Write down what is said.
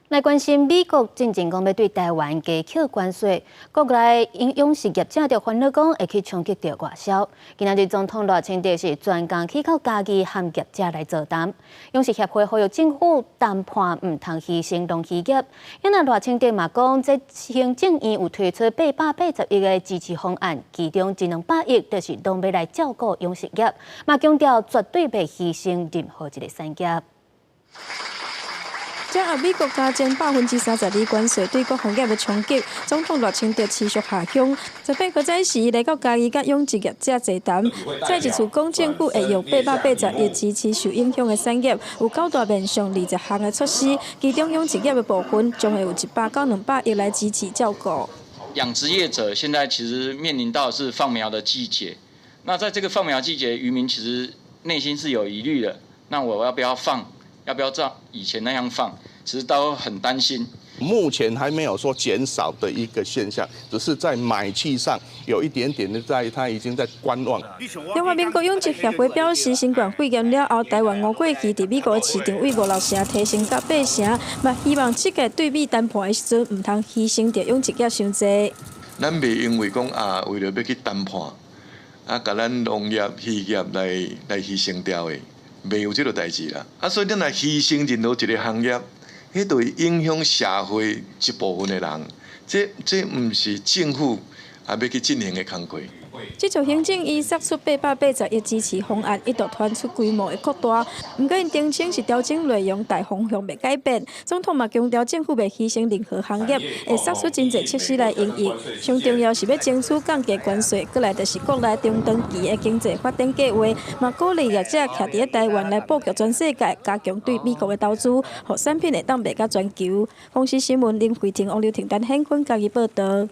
來關心美國進前講欲對台灣加課關稅，國內養殖業者就煩惱講會去衝擊著外銷。今仔日總統賴清德是專工去到嘉義和業者來座談，養殖協會呼籲政府談判毋通犧牲農漁業。因為賴清德嘛講，這行政院有推出880億的支持方案，其中一兩百億就是攏欲來照顧養殖業，嘛強調絕對袂犧牲任何一个產業。這後美國加徵32%關稅對各行業的衝擊，總統賴清德持續下鄉。18號早時來到嘉義佮養殖業者座談，再一次講政府會用880億支持受影響的產業，有九大面向20項的措施，其中養殖業的部分將會有100到200億來支持照顧。養殖業者現在其實面臨到是放苗的季節，那在這個放苗季節，漁民其實內心是有疑慮的，那我要不要放？要不要照以前那樣放？其實都很擔心。目前還沒有說減少的一個現象，只是在買氣上有一點點的在，他已經在觀望。另外，美國養殖協會表示，新冠肺炎了後，台灣吳過魚佇美國市場對五六成提升到八成，嘛希望這個對美談判的時陣，毋通犧牲著養殖業傷濟。咱袂因為講啊，為著欲去談判，啊，共咱農業、漁業來犧牲掉的。袂有這個代誌啦，啊，所以咱若犧牲任何一個行業，彼就會影響社會一部分的人，這毋是政府啊欲去進行的工課。這次行政院釋出880億支持方案，一度傳出規模會擴大。毋過𪜶聲稱是調整內容，大方向袂改變。總統嘛強調，政府袂犧牲任何行業，會釋出真濟措施來因應。上重要是欲爭取降低關稅，閣來就是國內中長期的經濟發展計劃，嘛鼓勵業者徛佇咧台灣來布局全世界，加強對美國的投資，予產品會當賣甲全球。公視新聞林慧婷、王劉婷、陳顯坤嘉義報導。